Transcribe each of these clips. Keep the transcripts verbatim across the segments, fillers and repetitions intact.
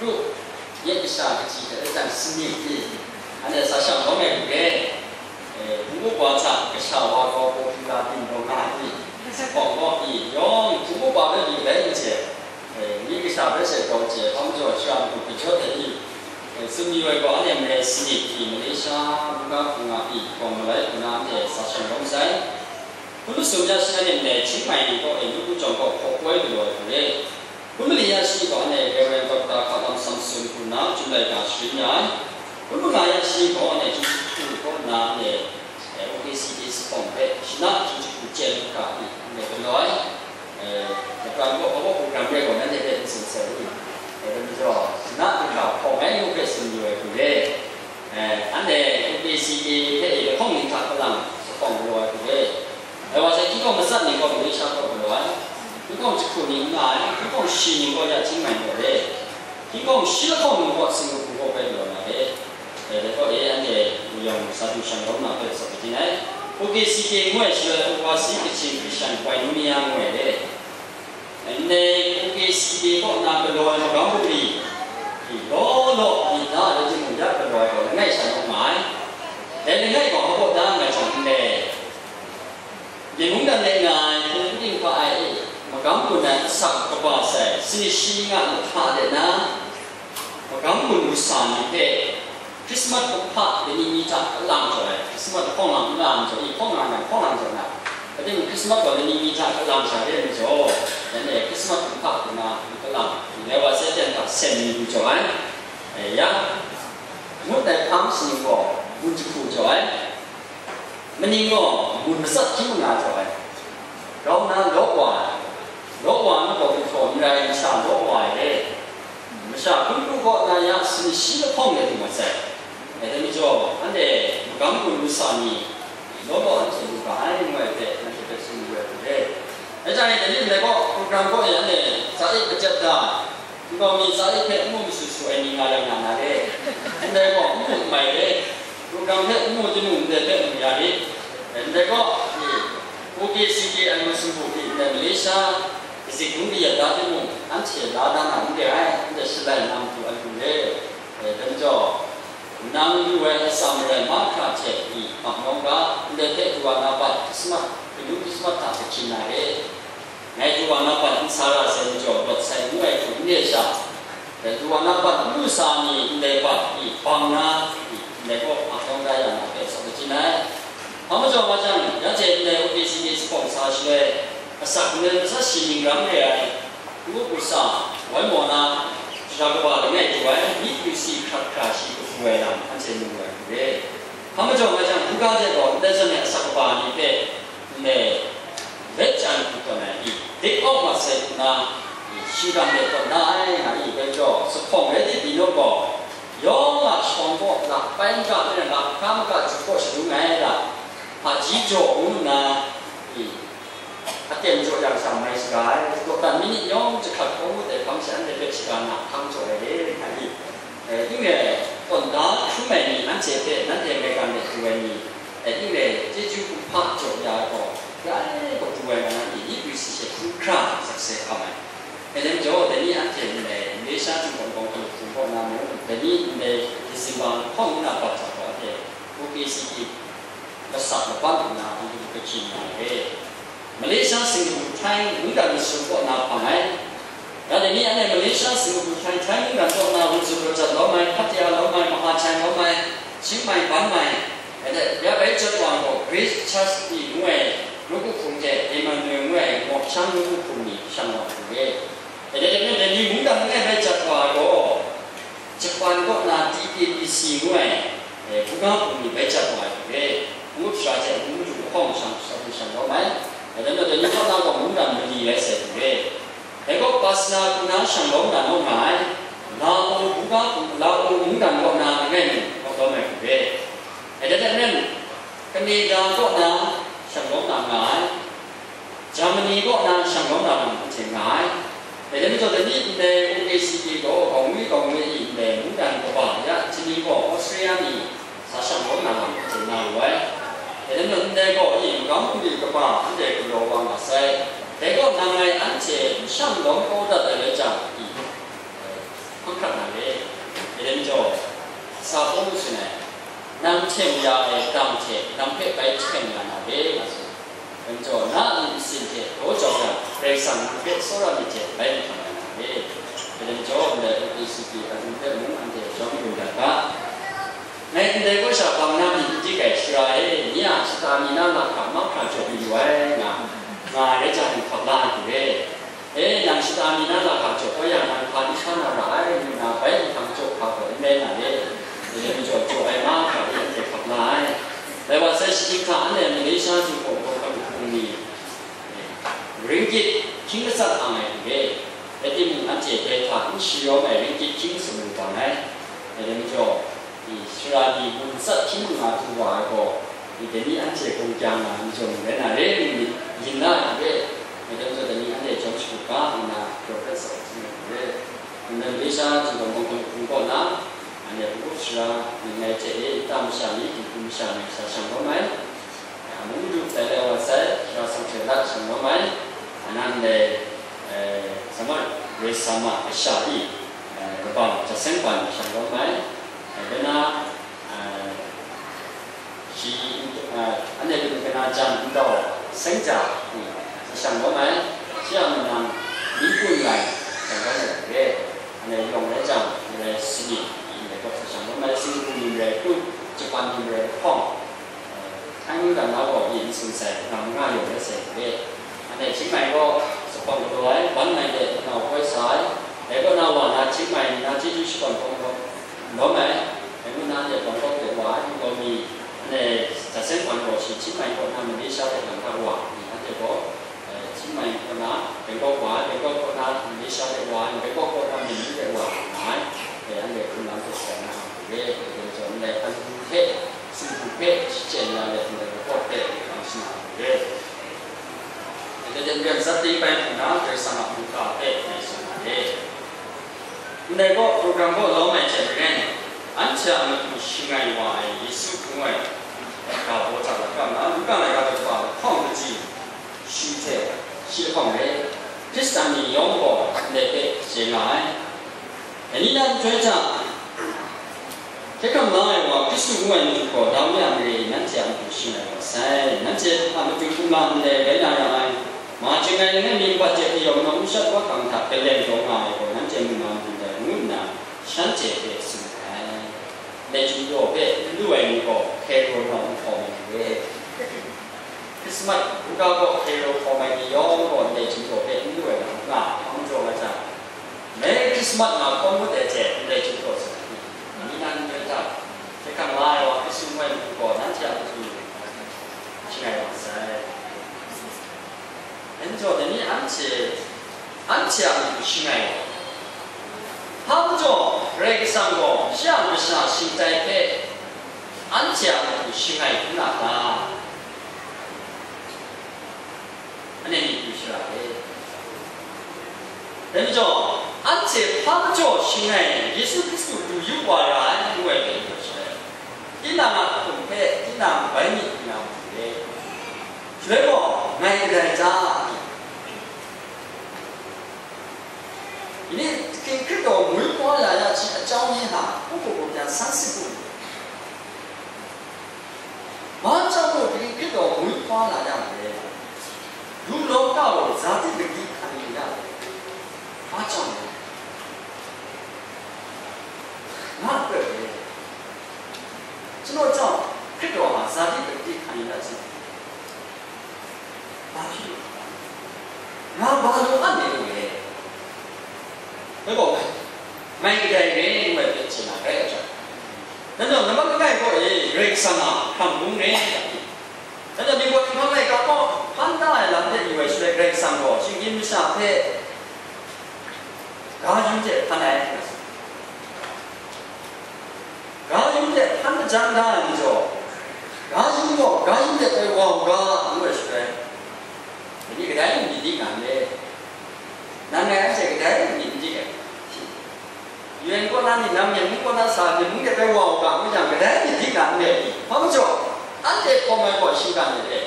Lu, nye kasha kaji hte rai jang sanit i, anhte sa shang lawm ai hku re. E, hpung uwa hta kasha wa gaw popular ting gaw nga ai, hpawng gaw i, yawng hpung uwa hpe yu rai n chye, e, nye kasha hpe she gaw chye, hpa majaw shara matu kajawt ai i, e, tsun mayu ai gaw, anhte malai sanit i, Malaysia, Buga hpung a i, hpawng malai hku na anhte sa shang lawm sai. Hpun masum ya shi anhte malai Chiang Mai ni gaw, e, Nawku Jawng gaw hpaw poi galaw ai hku re. Hpun mali ya shi gaw, anhte Reverend Doctor Hkalam Samson hku na, July ga sharin ya ai. Hpun manga ya shi gaw, anhte Jinghpalu kaw na, anhte, eh, O K C K Sahpawng hpe, shana Jinghpalu chyen hkra ni, anhte galaw ai. Eh, Makran kaw, kaw program re gaw, nanhte hpe n tsun sai u. Eh, dai majaw, shana hkra hpawng ai ngu hpe tsun yu ai hku re. Eh, anhte O K C K hpe e lahkawng ni hta kalang, Sahpawng galaw ai hku re. Dai wa sai, hkying hkawng matsat ni gaw Malaysia kaw galaw ai, hkying hkawng jahku ni n nga ai, hkying hkawng shi ni gaw ya Chiang Mai kaw re, hkying hkawng shi lahkawng ni gaw Singapore kaw bai galaw na re. Dai gaw e, anhte wuyang sa du shang lawm na hpe tsawp ai ning ai. O K C K ngu ai shaloi, Overseas Kachin Christian Koinonia ngu ai re. Ndai O K C K kaw na galaw ai magam bungli, law law myit na rai timung, ya galaw ai gaw langai sha lawm nga ai. Dai langai gaw hpa kaw da nngai jang n le, Myen mungdan de nga ai hpung hpring hpa ai e, magam gun ai asak kaba sai, sini shi nga mahta de na, magam gun wusa ni hpe Christmas kumhpa lani mi hta kalang jaw ai, Christmas hpawng lang n nga ai majaw, i hpawng lang yang hpawng lang jaw na, rai timung, Christmas gaw lani mi hta kalang sha re ai majaw, yan e Christmas kumhpa hku na n kalang, dai wa sai, jan hta sen mi lu jaw ai, e, ya, ngut ai hpang shaning gaw gun jahku jaw ai. Maning gaw, mun matsat hkying manga jaw ai. Grau nna law wa ai. Law wa ai gaw, gumhpraw n rai, masha law wa ai re. Masha hkun pru kaw na ya, sini shi lahkawng de lu mat sai. Dai majaw, anhte magam gun wusa ni, law law anhte lu ga ai, ngu ai hpe, nanhte hpe tsun yu ai hku re. Dai jang e, dai ni ndai gaw, program kaw e anhte tsa e kajat da, nkau mi tsa e hpe n mu masu su ai ni nga rai nga na re. Ndai gaw n mu n mai re. Program hpe n mu timung, ndai hpe mu ya rit. Ndai gaw, O K C K ai masum hku ni ndai Malaysia kazik dum kayat da timung, anhte la da na n re ai, ndai shalai na matu ai hku re. Dai majaw, nang yu ai atsam marai mahkra hte i, hpang yawng ga, ndai hpe du wa na bat, Christmas, Hindu Christmas hta hte hkyin na re. Ngai du wa na bat n sa ra sai majaw, lawt sai ngu ai hku n re sha, dai du wa na bat n lu sa ni ndai bat i bang na, i ndai kaw hpang yawng da ya na hpe tsawp ai hkyin ai. Hpa majaw nga jang, ya hte ndai O K C K Sahpawng sa shaloi, asak n rai matsat shi ning ram re ai, ngu hku sa, woi maw na, shara kaba langai du ai, myit lu si hkrat hkra shi kabu ai lam, anhte mu ai hku re. Hpa majaw nga jang, hkungga de gaw ndai zawn e asak kaba ni hpe, ndai, bai chyan hku tawn ai i, dik awng mat sai nna, i, shingkang de tawn na ai, nga i, bai jaw, Sahpawng rai di, di naw gaw, yawng a shawng kaw, lak pai n ga, maren lak hkra maga ju kaw shadung ai, lak hpaji jaw ngu nna, i, aten jaw yang sha mai shaga ai, dawdan mi ni yawng jahkrat kawng ngut ai hpang sha anhte hpe shaga na hkang jaw ai re, nga i, e, ning e, tawn da hkrum ai ni, anhte hpe nanhte maigan de du ai ni, e, ning e, chyeju kumhpa jaw ya ai gaw, ya e gaw du ai nga na ni, myit lu si she hkru hkra sakse hkam ai. E, dai majaw, dai ni anhte ndai Malaysia Jinghpaw Kawng Hkalup Hpung kaw na mung, dai ni ndai December lahkawng nna bat hta gaw, anhte O K C K lasak laban nna, anhte hpe hkyin nga ai re. Malaysia, Singapore, Thai mungdan masum kaw na hpang ai. Ya dai ni anhte Malaysia, Singapore, Thai, Thai mungdan kaw na wunzun lawjat lawm ai, hpat ya lawm ai, mahachyan lawm ai, Chiang Mai, Bang Mai, ya dai, ya bai jat wa gaw Grace Church ngu ai, Nawku Hpung hte Emmanuel ngu ai, Mawhpyang Nawku Hpung ni shang wa hku re. Ya dai, dai ni mungdan langai bai jat wa ai gaw, Japan kaw na T K B C ngu ai, e, buga hpung ni bai jat wa ai hku re. Ngut shara hte ngu madu lahkawng shang, shang, shang lawm ai. Dai majaw, dai ni kaw na gaw mungdan mali rai sai hku re. Dai gaw Pasna hku na shang lawm na naw nga ai. Lao buga hpung, Lao mungdan kaw na langai mi naw lawm ai hku re. Dai hte maren, Canada kaw na shang lawm na nga ai. Germany kaw na shang lawm na lam hte nga ai. Dai majaw, dai ni ndai O K C K gaw, gaw ngwi gaw ngwi i ndai mungdan kaba ya, Italy gaw, Austria ni sa shang lawm na lam hte nga lu ai. Dai majaw, ndai gaw i magam bungli kaba anhte galaw wa nga sai. Dai gaw nang ngai anhte n shang lawm kau dat ai rai jang, i, hkam hkrat na Dai majaw, sa hpawng lu shin ai, nang hten ya ai dang hte nang hpe bai hten ya na re, nga tsun. Dai majaw, na a myit masin hte daw jau yang, Karai Kasang nang hpe tsawra myit hte bai mahkam ya na re. Dai majaw, ndai A B C D a mung hpe mung anhte jawm yu dat ga. Ngai ndai kaw sha bang na myit n dik ai, Sara e, nye a shata mi na lahka mahkra jaw mi lu ai, nga, nga ai rai jang, hkap la ai hku re. E, nang shata mi na lahka jaw kau yang, nang hpa n hkra na ra ai, ngu nna bai nhtang jaw hpa gaw n rai na re. Dai majaw, jaw ai mahkra e anhte hkap la ai. Dai wa sai, shani hta anhte Malaysia Jinghpaw Kawhkam hpung ni, ringgit hkying atsat ang ai hku re. Rai timung, anhte dai hta n sharawng ai ringgit hkying sumlu bang ai. Dai majaw, i, Sara ni gun tsat hkying nga du wa ai gaw, i, dai ni anhte gumkyang nga ai majaw rai na re, ngu myit yin na ai hku re. Dai majaw, dai ni anhte jawm shagu ga nna, Prophet Sara hpung ai hku re. Ndai Malaysia Jinghpaw Kawhkam hpung kaw na, anhte hpung up sara ni ngai hte e, nta masha ni, dinghku masha ni sha shang lawm ai. Mung du tai lai wa sai, Sara Sangse Lat shang lawm ai, a nan dai, eh, Sama Resama kasha i, eh, kabang Jasen Kwan shang lawm ai, eh, dai na, eh, shi, eh, anhte kanu kana jan ndau Seng Ja, i, shang lawm ai, shi a mung nang Mingkun Lai shang lawm ai hte, anhte yawng rai jang, rai sini, i, rai kawt shang lawm ai, Singapore ni rai kut, Japan ni rai hpawng, Hkang hkang na gaw, yin tsun sai, ram nga yawng rai sai hte, anhte Chiang Mai gaw, zuphpawng galaw ai, ban mai de, lanau hkoi sa ai, dai kaw na wa na Chiang Mai ni na chyeju shakawn hkawng lawm ai, dai ngu na anhte Bangkok de wa ai, ninggaw mi, anhte Jasen Kwan gaw shi Chiang Mai kaw na Malaysia de lang hta wa, ni anhte gaw, eh, Chiang Mai kaw na Bangkok wa ai, Bangkok kaw na Malaysia de wa ai, Bangkok kaw na Myanmar de wa nga ai, eh, anhte hkum lam hte sai na, re, dai zawn ndai Anhtu hte, Singgu hpe shachyen ya let ndai report hpe hkang shana ai re. Dai den ren zat ting bai hpung na, Karai Kasang a mungga hpe ngai tsun na re. Ndai gaw, program gaw lawm ai hte maren, anhte a matu shangai wa ai Yesu ngu ai ga baw hta lakam na, Luka laika daw hpawng kaji, shi hte shi lahkawng re, Hkristan ni yawng gaw ndai hpe chye nga ai. Dai ni na nhtoi hta, hkye hkrang la ai wa Hkristu ngu ai matu gaw, Dawi a mare e nanhte a matu shangai wa sai. Nanhte a matu hkum la ndai rai na ra ai, ma chyangai langai mi npat hte kayawm nawng n shat wa hkang hta galeng taw nga ai gaw, nanhte mu na marin dai, ngu nna shanhte hpe tsun ai. Ndai chyum daw hpe n lu ai ni gaw, Hkero nawng n hkawm ai ni re. Krismas buga gaw Hkero hkawm ai ni yawng gaw ndai chyum daw hpe n lu ai lam n nga ai, hpa majaw nga jang, Merry Christmas nga hkawn ngut ai hte ndai chyum daw tsun ai ni, ni nan n rai ta? Hkye hkrang la ai wa Hkristu ngu ai matu gaw nanhte a matu shangai wa sai. Dai majaw, dai ni anhte, anhte a matu shangai wa, hpa majaw Karai Kasang gaw shi a masha shingtai hpe anhte a matu shangai n na ta? Anhte myit du shara e. Dai majaw, anhte hpa majaw shangai Yesu Hkristu du yu wa ra ai ngu ai hpe yu ai shaloi, tinang a hkum hpe tinang bai myit n na matu e. Shaloi gaw, ngai kadai hta? Ini, Kaning Hkrit gaw ngwi hkawm ya ya hte, a jau ni hta, hkungga gaw byan san sit u. Mawchyaw mung, Kaning Hkrit gaw ngwi hkawm la ya re. Yu law ka gaw zati gadi hkan yu ya re. Mawchyaw mung, nga prat re. Shano chyawm, Hkrit gaw zati gadi hkan yu ya hte, ba hpyi lu, nga ba law an de lu e. Dai gaw, ngai kadai re ngu ai hpe chye na rai ai hte, nanhte nambat langai kaw e Karai Kasang a hkrang bung re, nanhte ningbaw ninghpang laika kaw hpan da ai lam hte yu ai shaloi, Karai Kasang gaw shinggyim masha hpe ga yum hte hpan ai. Ga yum hte hpan majan da ai majaw, ga yum gaw ga yum hte bai wa u ga, ngu ai shaloi, dai ni kadai myit n dik nga n le? Nang ngai anhte kadai myit n dik ai? U N kaw na ni nang Myen mung kaw na sa, Myen mung hte bai wa u ga, ngu jang, kadai myit n dik nga n le? Hpa majaw, anhte hkawm ai gaw shinggan let e.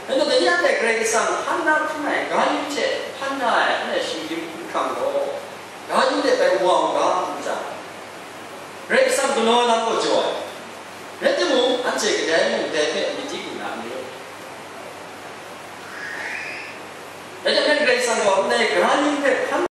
Dai majaw, dai ni anhte Karai Kasang hpan na hkrum ai ga yum hte hpan da ai anhte shinggyim hkrum hkrang gaw, ga yum hte bai wa u ga, ngu jang, Karai Kasang galaw lam gaw jaw ai. Rai timung, anhte kadai mung dai hpe myit di lu na n ru. Rai timung, Karai Kasang gaw ndai gara ning hpe hpan